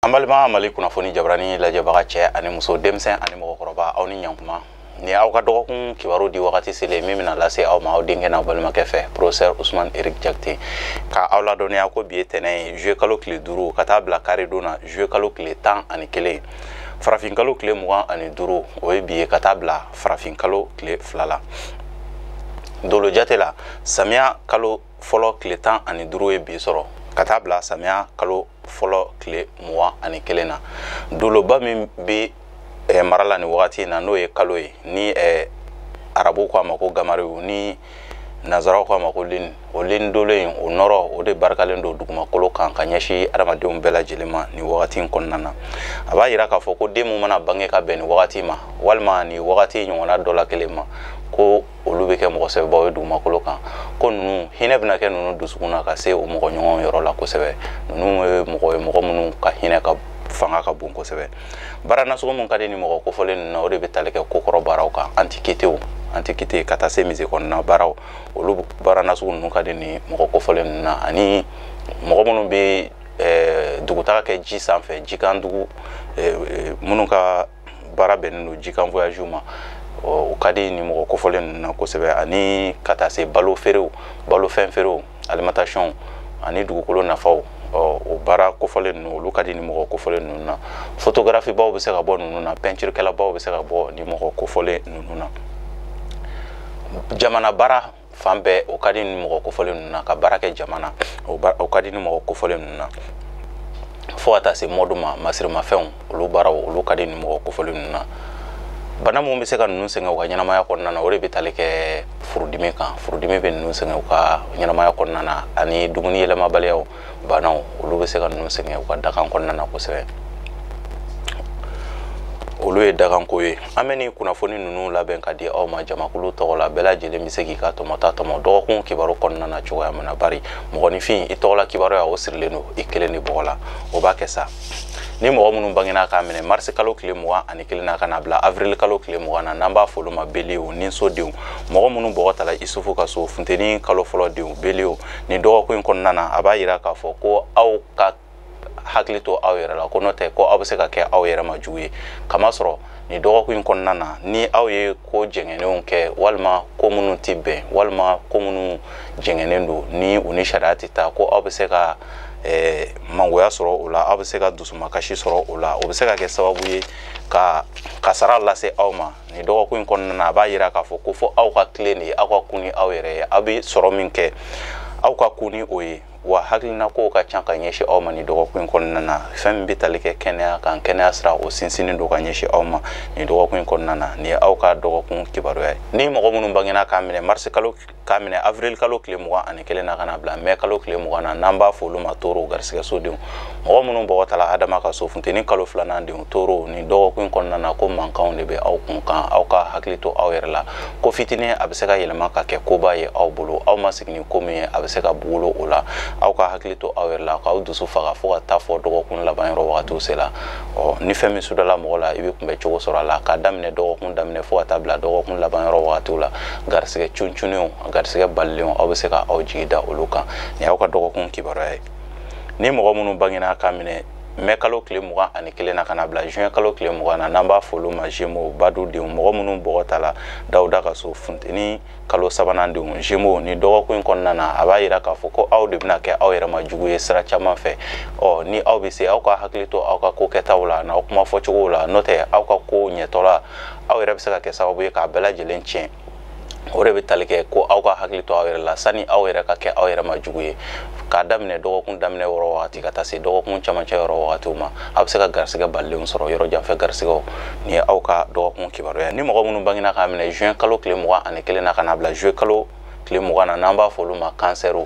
An balima Mali kunnafoni jabarani lajɛbaga cɛ ani muso, denmisɛn ani mɔgɔkɔrɔba, aw ni ɲankuma. Ni aw ka dɔgɔkun kibaru di wagati selen min bɛna lase aw ma aw denkɛ n'aw balimakɛ fɛ, professeur Ousmane Eric Diakité, ka aw ladɔnniya ko bi ye tɛnɛn ye, juillet kalo tile 5 ka taa bila karidon na, juillet kalo tile 11, farafin kalo tile 25, o ye bi ye, ka taa bila farafin kalo tile 2 la. Dolo jate la, samiya kalo fɔlɔ tile 15 ye bi sɔrɔ ka taa bila samiya kalo fɔlɔ tile 21 na. Doloba min bɛ mara la nin wagati in na, n'o ye kalo ye ni arabu ko a ma ko gamariw, ni nanzaraw ko a ma ko lune, o lune dolo in, o nɔrɔ o de barikalen don dugumakolo kan ka ɲɛsin adamadenw bɛɛ lajɛlen ma nin wagati in kɔnɔna na. A b'a yira k'a fɔ ko den mun mana bange ka bɛn nin wagati ma walima nin wagati ɲɔgɔnna dɔ la kelen ma, ko olu bɛ kɛ mɔgɔ sɛbɛbaw ye dugumakolo kan, ko ninnu hinɛ bɛna kɛ ninnu dusukun na ka se o mɔgɔ ɲɔgɔn yɔrɔ la kosɛbɛ. Ninnu ye mɔgɔ ye, mɔgɔ minnu ka hinɛ ka fanga ka bon kosɛbɛ. Baara nasugu mun ka di ni mɔgɔ kofɔlen ninnu na, o de bɛ tali kɛ kokɔrɔ baaraw kan, antiquitéw, antiquité, ka taa se musée kɔnɔna baaraw, olu baara nasugu ninnu ka di ni mɔgɔ kofɔlen ninnu na. Ani mɔgɔ minnu bɛ dugutaga kɛ ji sanfɛ, jikan dugu, minnu ka baara bɛnnen don jikan voyage ma, o ka di ni mɔgɔ kofɔlen ninnu na kosɛbɛ. Ani ka taa se balo feerew, balofɛn feerew, alimentation, ani dugukolo nafaw, o baara kofɔlen ninnu, olu ka di ni mɔgɔ kofɔlen ninnu na. Photographie baw bɛ se ka bɔ ninnu na, peinture kɛlabaw bɛ se ka bɔ ni mɔgɔ kofɔlen ninnu na. Jamana baara fan bɛɛ, o ka di ni mɔgɔ kofɔlen ninnu na, ka baara kɛ jamana, o ka di ni mɔgɔ kofɔlen ninnu na. Fo ka taa se mɔdu ma, masirimafɛnw, olu baaraw, olu ka di ni mɔgɔ kofɔlen ninnu na. Bana mun bɛ se ka ninnu sɛgɛn u ka ɲɛnamaya kɔnɔna na, o de bɛ tali kɛ furudimi kan. Furudimi bɛ ninnu sɛgɛn u ka ɲɛnamaya kɔnɔna na, ani dumuni yɛlɛmabaliyaw banaw, olu bɛ se ka ninnu sɛgɛn u ka dakan kɔnɔna na kosɛbɛ. Olu ye dakanko ye. An bɛ nin kunnafoni ninnu labɛn ka di aw ma jamakulu tɔgɔ la. Bɛɛ lajɛlen bɛ se k'i ka tɔmɔta tɔmɔ dɔgɔkun kibaru kɔnɔna na cogoya min na, bari mɔgɔninfin i tɔgɔla kibaruya o sirilen don i kelen de bɔgɔ la. O b'a kɛ sa ni mɔgɔ minnu bangena k'a minɛ marisi kalo tile 21 na ka na bila avril kalo tile 20 na, n'an b'a fɔ olu ma beliw ni sodenw, mɔgɔ minnu bɔgɔ tala Isufu ka so, funteni kalo fɔlɔ denw, beliw, nin dɔgɔkun in kɔnɔna na, a b'a yira k'a fɔ ko aw ka hakili to aw yɛrɛ la, ko n'o tɛ ko aw bɛ se ka kɛ aw yɛrɛ ma jugu ye. Kamasɔrɔ nin dɔgɔkun in kɔnɔna na, ni aw ye ko jɛngɛnenw kɛ walima ko minnu tɛ bɛn walima ko minnu jɛngɛnnen don ni u ni sariya tɛ taa, ko aw bɛ se ka mangoya sɔrɔ o la, aw bɛ se ka dusumakasi sɔrɔ o la, o bɛ se ka kɛ sababu ye ka kasara lase aw ma. Nin dɔgɔkun in kɔnɔna na, a b'a yira k'a fɔ ko fo aw ka tilen de, aw ka kun ni aw yɛrɛ ye, aw bɛ sɔrɔ min kɛ, aw ka kun ni o ye. Wa hakilina kow ka ca ka ɲɛsin aw ma nin dɔgɔkun in kɔnɔna na. Fɛn min bɛ tali kɛ kɛnɛya kan, kɛnɛya sira, o sinsinnen don ka ɲɛsin aw ma nin dɔgɔkun in kɔnɔna na. Nin ye aw ka dɔgɔkun kibaruya ye. Ni mɔgɔ minnu bangena k'a minɛ marisi kalo, k'a minɛ avril kalo tile 21 na ka na bila mɛ kalo tile 20 na, n'an b'a fɔ olu ma toro, garisigɛsodenw, mɔgɔ minnu bɔgɔ tala Adama ka so, funteni kalo 2nan denw, toro, nin dɔgɔkun in kɔnɔna na, ko mankanw de bɛ aw kun kan. Aw ka hakili to aw yɛrɛ la, ko fitinin a bɛ se ka yɛlɛma ka kɛ koba ye aw bolo. Aw ma sigi ni ko min ye, a bɛ se ka wolo o la. Aw ka hakili to aw yɛrɛ la, k'aw dusu faga fo ka taa fɔ dɔgɔkun laban yɔrɔ wagatiw sela. Ni fɛn min sudala mɔgɔ la, i bɛ kunbɛ cogo sɔrɔ a la. K'a daminɛ dɔgɔkun daminɛ fo ka taa bila dɔgɔkun laban yɔrɔ wagatiw la, garisigɛ cuncunnenw, garisigɛ balilenw, aw bɛ se ka aw jigi da olu kan. Nin y'aw ka dɔgɔkun kibaruya ye. Ni mɔgɔ minnu bangena k'a minɛ mɛ kalo tile 21 na ka na bila juin kalo tile 20 na, n'an b'a fɔ olu ma Gémeaux, badu denw, mɔgɔ minnu bɔgɔ ta la Dawuda ka so, funteni kalo 3nan denw, Gémeaux, ni dɔgɔkun in kɔnɔna na, a b'a yira k'a fɔ ko aw de bɛna kɛ aw yɛrɛ ma jugu ye sira caman fɛ. Ni aw bɛ se, aw ka hakili to aw ka ko kɛtaw la n'aw kuma fɔcogow la, n'o tɛ aw ka ko ɲɛtɔ la, aw yɛrɛ bɛ se ka kɛ sababu ye k'a bɛɛ lajɛlen tiɲɛ. O de bɛ tali kɛ ko aw ka hakili to aw yɛrɛ la sani aw yɛrɛ ka kɛ aw yɛrɛ ma jugu ye. K'a daminɛ dɔgɔkun daminɛ yɔrɔ wagati ka taa se dɔgɔkun camancɛ yɔrɔ wagatiw ma, aw bɛ se ka garisigɛ balilenw sɔrɔ, yɔrɔ janfɛ garisigɛw. Nin ye aw ka dɔgɔkun kibaruya. Ni mɔgɔ minnu bangena k'a minɛ juin kalo tile 21 na ka na bila juillet kalo tile 20 na, n'an b'a fɔ olu ma kansɛriw,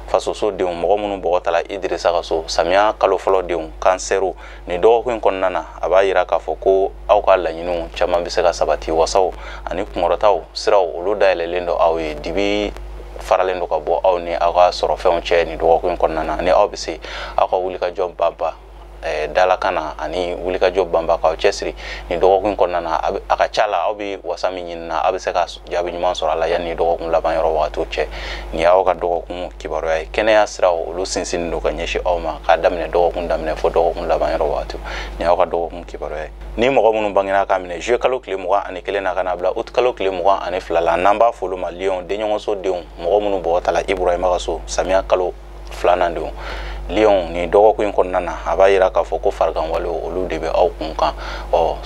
fasoso denw, mɔgɔ minnu bɔgɔ tala Idirisa ka so, samiya kalo fɔlɔ denw, kansɛriw, nin dɔgɔkun in kɔnɔna na, a b'a yira k'a fɔ ko aw ka laɲiniw caman bɛ se ka sabati. Wasaw ani kunkɔrɔtaw siraw, olu dayɛlɛlen don aw ye, dibi faralen don ka bɔ aw ni aw ka sɔrɔfɛnw cɛ nin dɔgɔkun in kɔnɔna na. Ni aw bɛ se, aw ka wulikajɔ ba dalakan na ani wulikajɔ banba k'aw cɛsiri nin dɔgɔkun kɔnɔna na. A ka ca la aw bɛ wasa min ɲini na, aw bɛ se ka jaabi ɲuman sɔrɔ a la yanni dɔgɔkun laban yɔrɔ wagatiw cɛ. Nin y'aw ka dɔgɔkun kibaruya ye. Kɛnɛya siraw olu sinsinnen don ka ɲɛsin aw ma k'a daminɛ dɔgɔkun daminɛ fo dɔgɔkun laban yɔrɔ wagatiw. Nin y'aw ka dɔgɔkun kibaruya ye. Ni mɔgɔ minnu bangena k'a minɛ juillet kalo tile 21 na ka na bila août kalo tile 22 la, n'an b'a fɔ olu ma Lion denɲɔgɔnso denw, mɔgɔ minnu bɔgɔ ta la Iburahima ka so samiya kalo 2nan denw. Lion nin dɔgɔkun in kɔnɔna na, a b'a yira k'a fɔ ko farigan walew olu de bɛ aw kun kan. Ɔ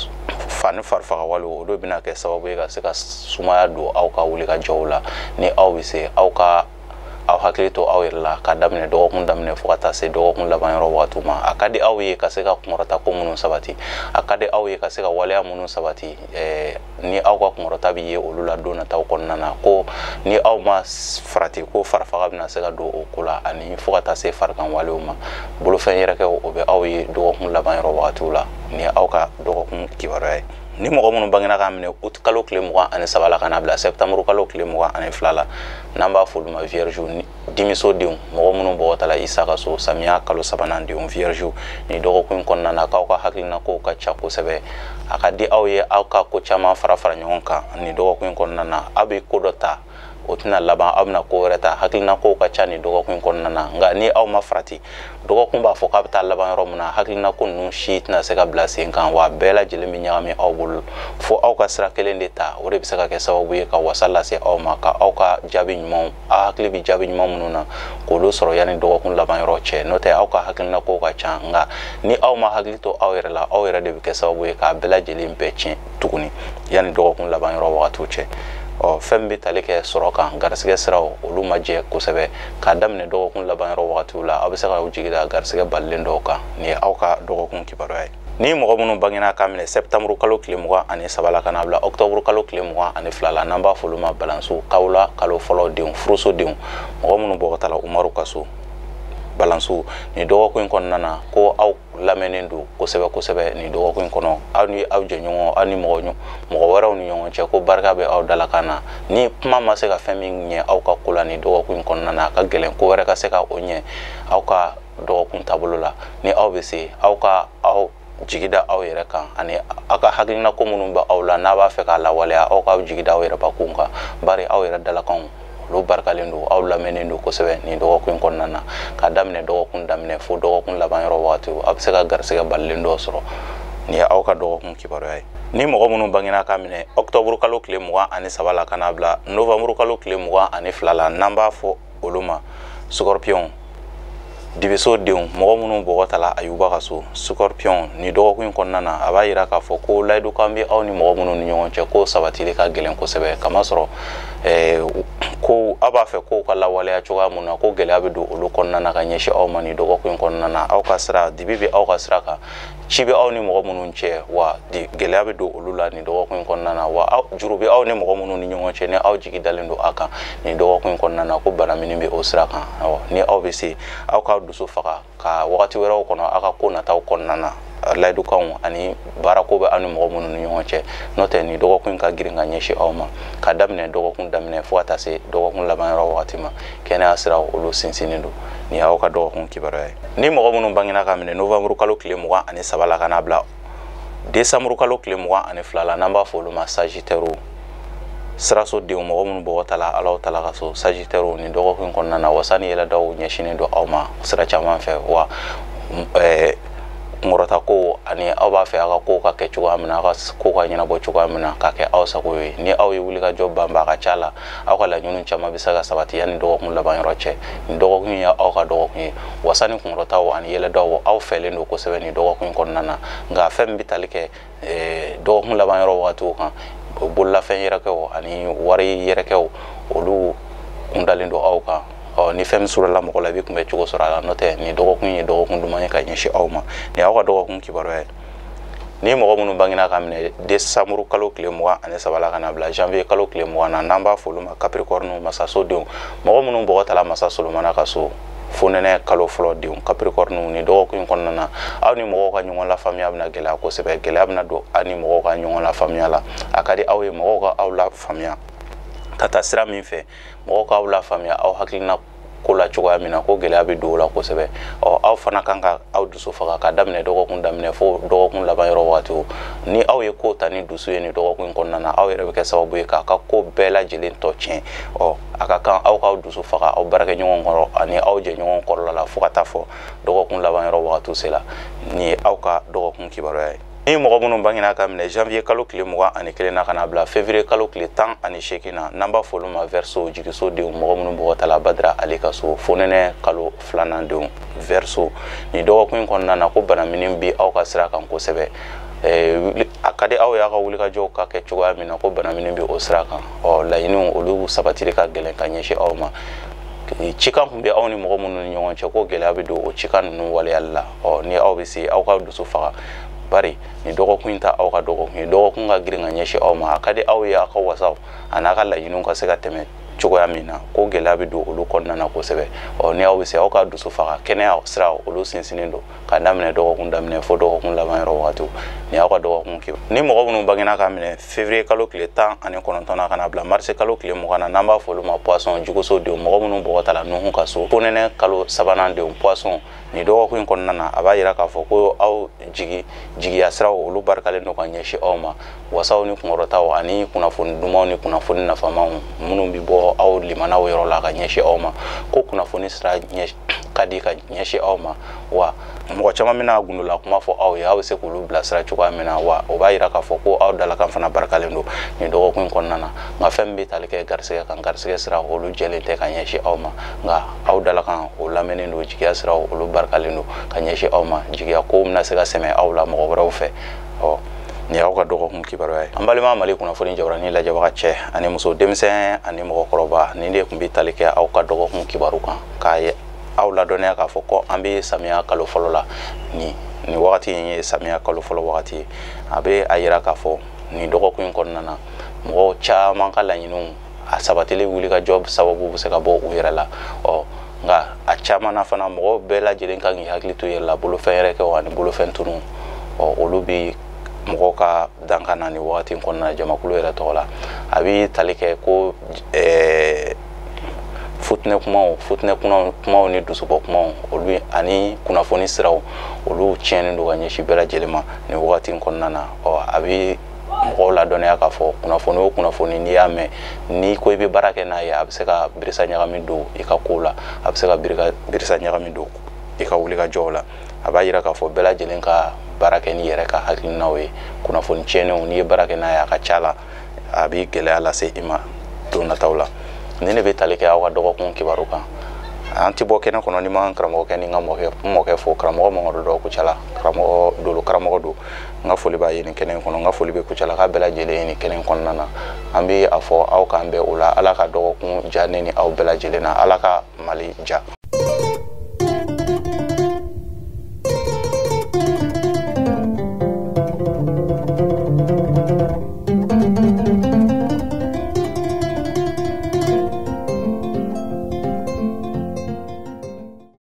fa ni farifaga walew olu bɛna kɛ sababu ye ka se ka sumaya don aw ka wulikajɔw la. Ni aw bɛ se, aw ka aw hakili to aw yɛrɛ la ka daminɛ dɔgɔkun daminɛ fo ka taa se dɔgɔkun laban yɔrɔ wagatiw ma. A ka di aw ye ka se ka kunkɔrɔta ko minnu sabati, a ka di aw ye ka se ka waleya minnu sabati, ni aw ka kunkɔrɔta bɛ ye olu la don nataw kɔnɔna na, ko ni aw ma farati ko farifaga bɛna se ka don o ko la ani fo ka taa se farigan walew ma. Bolofɛn yɛrɛkɛw o bɛ aw ye dɔgɔkun laban yɔrɔ wagatiw la. Ni aw ka dɔgɔkun kibaruya ye. Ni mɔgɔ minnu bangena k'a minɛ août kalo tile 23 la ka na bila septembre kalo tile 22 la, n'an b'a fɔ olu ma vierge dimiso denw, mɔgɔ minnu bɔgɔ ta la Isa ka so samiya kalo 3nan denw vierge. Nin dɔgɔkun in kɔnɔna na, k'aw ka hakilina kow ka ca kosɛbɛ. A ka di aw ye aw ka ko caman fara fara ɲɔgɔn kan nin dɔgɔkun in kɔnɔna na. Aw bɛ ko dɔ ta, o tɛna laban, aw bɛna ko wɛrɛ ta. Hakilina kow ka ca nin dɔgɔkun in kɔnɔna na, nka ni aw ma farati, dɔgɔkun b'a fɔ k'a bɛ taa laban yɔrɔ min na, hakilina ko ninnu si tɛna se ka bila sen kan, wa bɛɛ lajɛlen bɛ ɲagami aw bolo. Fo aw ka sira kelen de ta, o de bɛ se ka kɛ sababu ye ka wasa lase aw ma, ka aw ka jaabi ɲumanw, aw hakili bɛ jaabi ɲuman minnu na, k'olu sɔrɔ yanni dɔgɔkun laban yɔrɔ cɛ. N'o tɛ aw ka hakilina kow ka ca, nka ni aw ma hakili to aw yɛrɛ la, aw yɛrɛ de bɛ kɛ sababu ye k'a bɛɛ lajɛlen bɛɛ tiɲɛ tuguni yanni dɔgɔkun laban yɔrɔ wagatiw cɛ. Ɔ fɛn min bɛ tali kɛ sɔrɔ kan, garisigɛ siraw olu ma jɛ kosɛbɛ. K'a daminɛ dɔgɔkun laban yɔrɔ wagatiw la, aw bɛ se k'aw jigi da garisigɛ balilen dɔw kan. Nin ye aw ka dɔgɔkun kibaruya ye. Ni mɔgɔ minnu bangena k'a minɛ septembre kalo tile 23 la ka na bila octobre kalo tile 22 la, n'an b'a fɔ olu ma balanso kawula kalo fɔlɔ denw, furuso denw, mɔgɔ minnu bɔgɔ ta la Umaru ka so balanso, nin dɔgɔkun in kɔnɔna na, ko aw lamɛnnen don kosɛbɛ kosɛbɛ nin dɔgɔkun in kɔnɔ. Aw ni aw jɛɲɔgɔn, aw ni mɔgɔ wɛrɛw ni ɲɔgɔn cɛ, ko barika bɛ aw dalakan na. Ni kuma ma se ka fɛn min ɲɛ aw ka ko la nin dɔgɔkun in kɔnɔna na, a ka gɛlɛn ko wɛrɛ ka se ka o ɲɛ aw ka dɔgɔkun taabolo la. Ni aw bɛ se, aw ka aw jigi da aw yɛrɛ kan ani aw ka hakilina ko minnu bɛ aw la n'a b'a fɛ k'a lawaleya, aw k'aw jigi da aw yɛrɛ bakun kan, bari aw yɛrɛ dalakanw olu barikalen don, aw lamɛnnen don kosɛbɛ nin dɔgɔkun in kɔnɔna na. K'a daminɛ dɔgɔkun daminɛ fo dɔgɔkun laban yɔrɔ wagatiw, aw bɛ se ka garisigɛ balilen dɔw sɔrɔ. Nin ye aw ka dɔgɔkun kibaruya ye. Ni mɔgɔ minnu bangena k'a minɛ octobre kalo tile 23 la ka na bila novembre kalo tile 22 la, n'an b'a fɔ olu ma scorpion dibiso denw, mɔgɔ minnu bɔgɔ ta la Ayuba ka so scorpion, nin dɔgɔkun in kɔnɔna na, a b'a yira k'a fɔ ko layidukan bɛ aw ni mɔgɔ minnu ni ɲɔgɔn cɛ, ko sabatili ka gɛlɛn kosɛbɛ. Kamasɔrɔ ko aw b'a fɛ kow ka lawaleya cogoya mun na, ko gɛlɛya bɛ don olu kɔnɔna na ka ɲɛsin aw ma nin dɔgɔkun in kɔnɔna na. Aw ka sira dibi bɛ aw ka sira kan, ci bɛ aw ni mɔgɔ minnu cɛ, wa gɛlɛya bɛ don olu la nin dɔgɔkun in kɔnɔna na. Wa juru bɛ aw ni mɔgɔ minnu ni ɲɔgɔn cɛ, ni aw jigi dalen don a kan nin dɔgɔkun in kɔnɔna na, ko banamini bɛ o sira kan. Ni aw bɛ se, aw k'aw dusu faga ka wagati wɛrɛw kɔnɔ aw ka ko nataw kɔnɔna na, layidukanw ani baarako bɛ aw ni mɔgɔ minnu ni ɲɔgɔn cɛ. N'o tɛ nin dɔgɔkun in ka girin ka ɲɛsin aw ma, ka daminɛ dɔgɔkun daminɛ fo ka taa se dɔgɔkun laban yɔrɔ wagati ma, kɛnɛya siraw olu sinsinnen don. Nin y'aw ka dɔgɔkun kibaruya ye. Ni mɔgɔ minnu bangena ka minɛ novembre kalo tile 23 la ka na bila décembre kalo tile 22 la, n'an b'a fɔ olu ma sagittaire siraso denw, mɔgɔ minnu bɔgɔ ta la Alahu taala ka so sagittaire, nin dɔgɔkun in kɔnɔna na, wasa ni yɛlɛdaw ɲɛsinnen don aw ma sira caman fɛ. Wa kunkɔrɔta ko ani aw b'a fɛ aw ka kow ka kɛ cogoya min na, aw ka kow ka ɲɛnabɔ cogoya min na, k'a kɛ aw sago ye. Ni aw ye wulikajɔ banba, a ka ca la aw ka laɲiniw caman bɛ se ka sabati yanni dɔgɔkun laban yɔrɔ cɛ. Nin dɔgɔkun ye aw ka dɔgɔkun ye. Wasa ni kunkɔrɔtaw ani yɛlɛdaw aw fɛlen don kosɛbɛ nin dɔgɔkun in kɔnɔna na. Nka fɛn min bɛ tali kɛ dɔgɔkun laban yɔrɔ wagatiw kan, bololafɛn yɛrɛkɛw ani wari yɛrɛkɛw olu kundalen don aw kan. Ni fɛn min surala mɔgɔ la, i bɛ kunbɛ cogo sɔrɔ a la. N'o tɛ nin dɔgɔkun ye dɔgɔkun duman ye ka ɲɛsin aw ma. Nin y'aw ka dɔgɔkun kibaruya ye. Ni mɔgɔ minnu bangena ka minɛ décembre kalo tile 23 la ka na bila janvier kalo tile 20 na, n'an b'a fɔ olu ma capricorne masaso denw, mɔgɔ minnu bɔgɔ ta la masa Solomana ka so fonɛnɛ kalo fɔlɔ denw capricorne, nin dɔgɔkun in kɔnɔna na, aw ni mɔgɔw ka ɲɔgɔn lafaamuya bɛna gɛlɛya kosɛbɛ. Gɛlɛya bɛna don aw ni mɔgɔw ka ɲɔgɔn lafaamuya la. A ka di aw ye mɔgɔw ka aw lafaamuya ka taa sira min fɛ, mɔgɔw k'aw lafaamuya aw hakilina ko la cogoya min na, ko gɛlɛya bɛ don o la kosɛbɛ. Ɔ, aw fana kan ka aw dusu faga ka daminɛ dɔgɔkun daminɛ fo dɔgɔkun laban yɔrɔ wagati. Ni aw ye ko ta ni dusu ye nin dɔgɔkun in kɔnɔna na, aw yɛrɛ bɛ kɛ sababu ye k'a ka ko bɛɛ lajɛlen tɔ tiɲɛ. Ɔ, a ka kan aw k'aw dusu faga aw baarakɛɲɔgɔn kɔrɔ ani aw jɛɲɔgɔn kɔrɔla la fo ka taa fɔ dɔgɔkun laban yɔrɔ wagati sela. Nin ye aw ka dɔgɔkun kibaruya ye. Ni mɔgɔ minnu bangena ka minɛ janvier kalo tile 21 na ka na bila février kalo tile 18 na, n'an b'a fɔ olu ma Verseau, jigiso denw, mɔgɔ minnu bɔgɔ ta la Badara ale ka so, fonɛnɛ kalo 2nan denw, Verseau, nin dɔgɔkun in kɔnɔna na, ko banamini bɛ aw ka sira kan kosɛbɛ. A ka di aw y'a ka wulikajɔw ka kɛ cogoya min na, ko banamini bɛ o sira kan. Ɔ, laɲiniw olu sabatili ka gɛlɛn ka ɲɛsin aw ma. Cikan tun bɛ aw ni mɔgɔ minnu ni ɲɔgɔn cɛ, ko gɛlɛya bɛ don o cikan ninnu waleyali la. Ɔ, ni aw bɛ se, aw ka dusu faga, bari nin dɔgɔkun in ta aw ka dɔgɔkun ye. Dɔgɔkun ka girin ka ɲɛsin aw ma. A ka di aw ye aw ka wasaw a n'a ka laɲiniw ka se ka tɛmɛ cogoya min na, ko gɛlɛya bɛ don olu kɔnɔna na kosɛbɛ. Ɔ, ni aw bɛ se, aw ka dusu faga. Kɛnɛya sira olu sinsinnen don ka daminɛ dɔgɔkun daminɛ fo dɔgɔkun laban yɔrɔ wagatiw. Ni aw ka dɔgɔkun kɛ. Ni mɔgɔ minnu bangena ka minɛ février kalo tile 19 na ka na bila mars kalo tile 20 na, n'an b'a fɔ olu ma Poisson, juguso denw, mɔgɔ minnu bɔgɔ ta la Nuhu ka so, fonɛnɛ kalo 3nan denw, Poisson, nin dɔgɔkun in kɔnɔna na, a b'a yira k'a fɔ ko aw jigiya siraw olu barikalen don ka ɲɛsin aw ma. Wasaw ni kunkɔrɔtaw ani kunnafoni dumanw ni kunnafoni nafamaw minnu bɛ bɔ aw limanaw yɔrɔ la ka ɲɛsin aw ma, ko kunnafoni sira ka di ka ɲɛsin aw ma. Wa mɔgɔ caman bɛna gundola kuma fɔ aw ye, aw bɛ se k'olu bilasira cogoya min na. Wa o b'a yira k'a fɔ ko aw dalakan fana barikalen don nin dɔgɔkun in kɔnɔna na. Nka fɛn min bɛ tali kɛ garisɛgɛ kan, garisɛgɛ sira olu jɛlen tɛ ka ɲɛsin aw ma, nka aw dalakan o lamɛnnen don. Jigiya sira olu barikalen don ka ɲɛsin aw ma. Jigiya kow bɛna se ka sɛmɛ aw la mɔgɔ wɛrɛw fɛ. Ɔ, nin y'aw ka dɔgɔkun kibaruya ye. An balima Mali kunnafoni jabaranin lajɛbaga cɛ ani muso, denmisɛn ani mɔgɔkɔrɔba, nin de tun bɛ tali kɛ aw ka dɔgɔkun kibaru kan, k'a ye aw ladɔnniya k'a fɔ ko an bɛ samiya kalo fɔlɔ la. Nin wagati in ye samiya kalo fɔlɔ wagati ye. A bɛ a yira k'a fɔ nin dɔgɔkun in kɔnɔna na, mɔgɔ caman ka laɲiniw a sabatili wulikajɔ sababu bɛ se ka bɔ u yɛrɛ la. Ɔ, nka a caman na fana, mɔgɔ bɛɛ lajɛlen kan k'i hakili to i yɛrɛ la. Bolofɛn yɛrɛ kɛ ani bolofɛn tunu, ɔ, olu bɛ mɔgɔw ka dankan na nin wagati in kɔnɔna na. Jamakulu yɛrɛ tɔgɔ la, a bɛ tali kɛ ko futinɛ kumaw ni dusubɔ kumaw olu ani kunnafoni siraw olu tiɲɛnen don ka ɲɛsin bɛɛ lajɛlen ma nin wagati in kɔnɔna na. Ɔ, a bɛ mɔgɔw ladɔnniya k'a fɔ kunnafoni o kunnafoni n'i y'a mɛn, n'i ko i bɛ baara kɛ n'a ye, a bɛ se ka birisa ɲagami don i ka kow la, a bɛ se ka birisa ɲagami don i ka wulikajɔw la. A b'a yira k'a fɔ bɛɛ lajɛlen ka baara kɛ n'i yɛrɛ ka hakilinaw ye. Kunnafoni tiɲɛnenw, n'i ye baara kɛ n'a ye, a ka ca la a bɛ gɛlɛya lase i ma don nataw la. Ni ne bɛ tali kɛ aw ka dɔgɔkun kibaru kan, an tɛ bɔ kɛnɛ kɔnɔ ni ma karamɔgɔkɛ ni n ka mɔkɛ fo. Karamɔgɔ Mamadu dɔ Kucala, karamɔgɔ dolo karamɔgɔ don, n ka foli b'a ye nin kɛnɛ in kɔnɔ. N ka foli bɛ Kucala k'a bɛɛ lajɛlen ye nin kɛnɛ in kɔnɔna na. An bɛ a fɔ aw k'an bɛn o la. Ala ka dɔgɔkun diya ne ni aw bɛɛ lajɛlen na. Ala ka Mali diya.